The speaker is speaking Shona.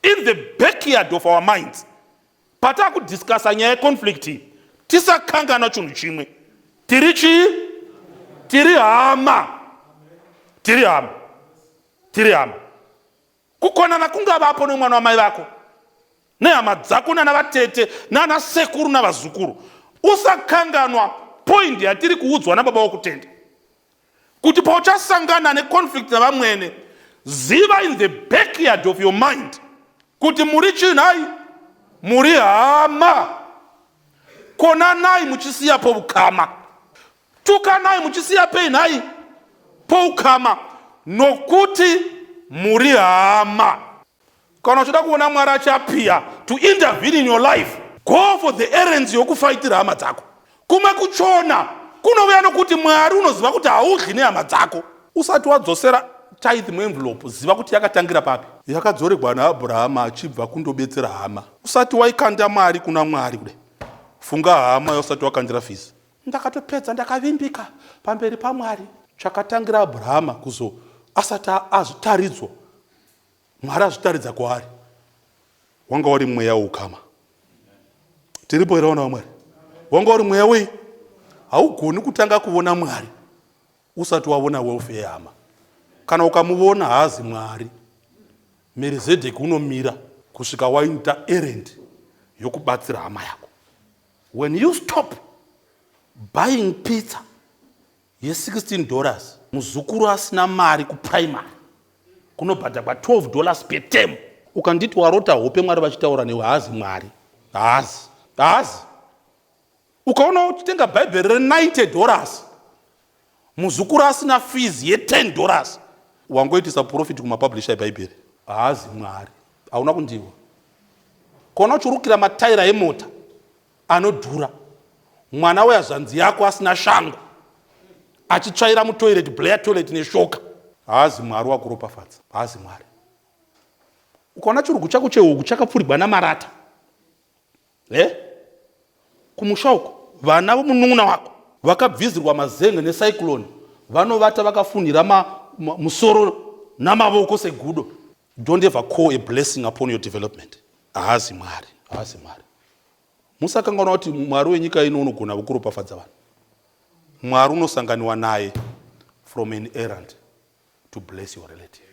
In the backyard of our minds, patakudiscussa nyaya yeconflict iyi, tisakangana chinhu chimwe: tiri chii? Tiri hama, tiri hama, tiri hama. Kukonana kungavapo nemwana wamai vako, nehama dzako, nana vatete, nana sekuru, navazukuru, usakanganwa point yatiri kuudzwa nababa wokutenda kuti pauchasangana neconflict navamwene, ziva in the backyard of your mind kuti muri chinhai? Muri hama. Konanai muchisiyapo ukama, tukanai muchisiya pei nhai? Poukama, nokuti muri hama. Kana uchida kuona Mwari achiappear to intervene in your life, go for the errands yokufaitira hama dzako. Kumwe kuchona kunouya nokuti Mwari unoziva kuti haudyi nehama dzako. Usati wadzosera tithe muenvelope, ziva kuti yakatangira papi. Yakadzoregwa naAbhurahama achibva kundobetsera hama. Usati waikanda mari kuna Mwari kudai, funga hama yausati wakandira fees. Ndakatopedza, ndakavimbika pamberi paMwari. Chakatangira Abhurahama kuzo asati azvitaridzwa, Mwari azvitaridza kwaari, wanga uri mweya weukama. Tiripo here, vana vaMwari? Wanga uri mweya wei? Haugoni kutanga kuona Mwari usati waona welfare yehama. Kana ukamuvona, haazi Mwari. Merizedheki unomira kusvika waita errand yokubatsira hama yako. When you stop buying pizza ye$16, muzukuru asina mari kuprimary kunobhadhagwa $12 per term, ukanditi warota hope Mwari vachitaura newe, haazi Mwari, haazi, haazi. Ukaona uchitenga Bhaibheri re$90, muzukuru asina fees ye$10, wangoitisa profit kumapublisher ebhaibheri, haazi Mwari. Hauna kundiwa. Kaona uchirukira mataira emota anodhura, mwana wehazvanzi yako asina shangu, achitsvaira mutoilet, Blair toilet, neshoka, haazi Mwari wakuropafadza, haazi Mwari. Ukaona chirugu chako chehuku chakapfurigwa namarata e kumusha uko, vana vomunun'una wako vakabvizirwa mazenge necyclone, vanovata vakafunhira musoro namavoko segudo, don't ever call a blessing upon your development. Haazi Mwari, haazi Mwari. Musakanganwa kuti Mwari wenyika ino unogona kukuropafadza vanhu. Mwari unosanganiwa naye from an errand to bless your relative.